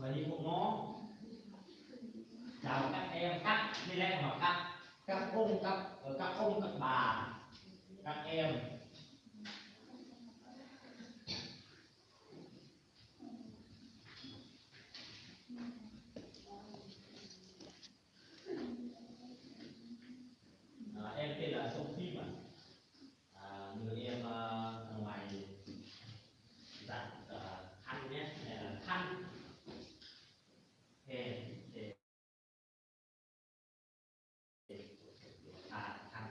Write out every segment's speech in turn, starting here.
ວັນນີ້ພວກນ້ອງ ຈາວກັກແອມ ກັກນີ້ແຫຼະເນາະ ກັກ ກັກອົງ ກັກ ເອີ ກັກອົງ ກັກບາ ກັກແອມ. ອາ ແອມເປັນ ອາ ຊົງທີມ ອາ ອາ ມືແອມ ອາ ທາງໃໝ່ ຈັດ ອາ ຄັນແມ່ນ ເອີ ຄັນ ແຜ່ນ ເອີ ອາ ຄັນ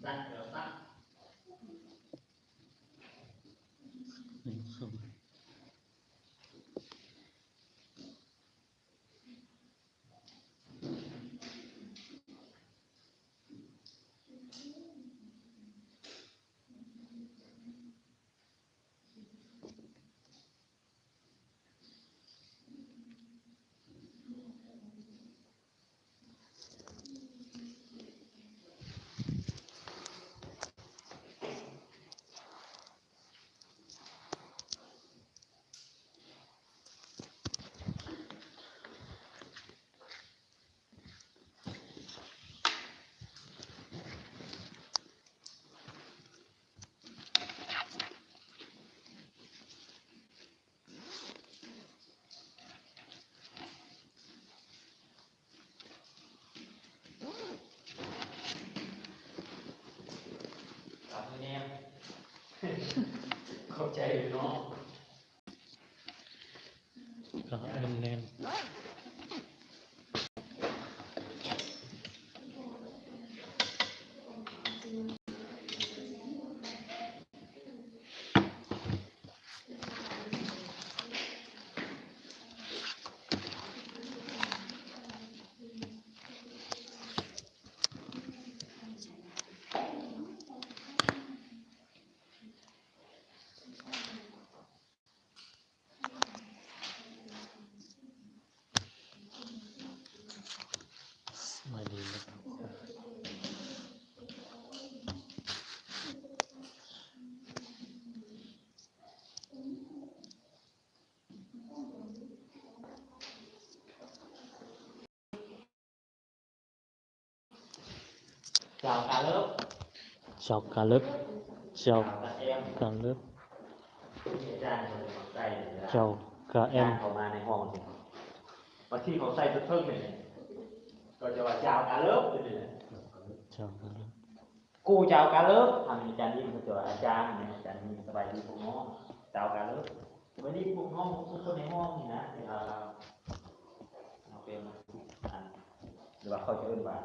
ຈັດ ເອີ ສັກ ຂອບໃຈເນາະ. ກະແໜ້ນໆ. ສະບາຍດີເນາະ. ເຈົ້າກາເລີບ ເຈົ້າກາເລີບ ເຈົ້າກາເລີບ ເຈົ້າກາແອມ ເຂົ້າມາໃນຫ້ອງ ບາງທີເຂົາໃສ່ເທິງນີ້ ກໍຈະວ່າເຈົ້າກາເລີບ ເຈົ້າກາເລີບ ຄູເຈົ້າກາເລີບ ທາງອາຈານຍິ້ມ ເຂົາຈະວ່າອາຈານ ອາຈານຍິ້ມ ສະບາຍດີພວກນ້ອງ ເຈົ້າກາເລີບ. ວັນນີ້ພວກນ້ອງທຸກຄົນໃນຫ້ອງນີ້ນະ ທີ່ວ່າເຮົາເປັນ ອັນ ຫຼືວ່າເຂົາຈະເອີ້ນວ່າ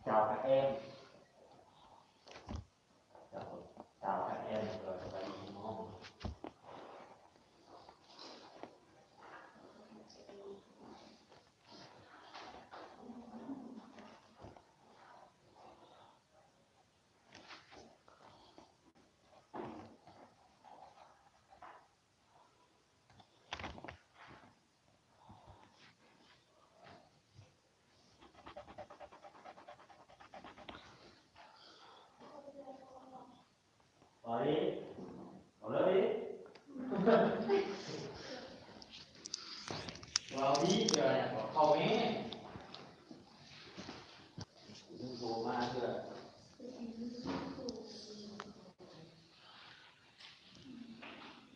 ເຈົ້າກະແອມ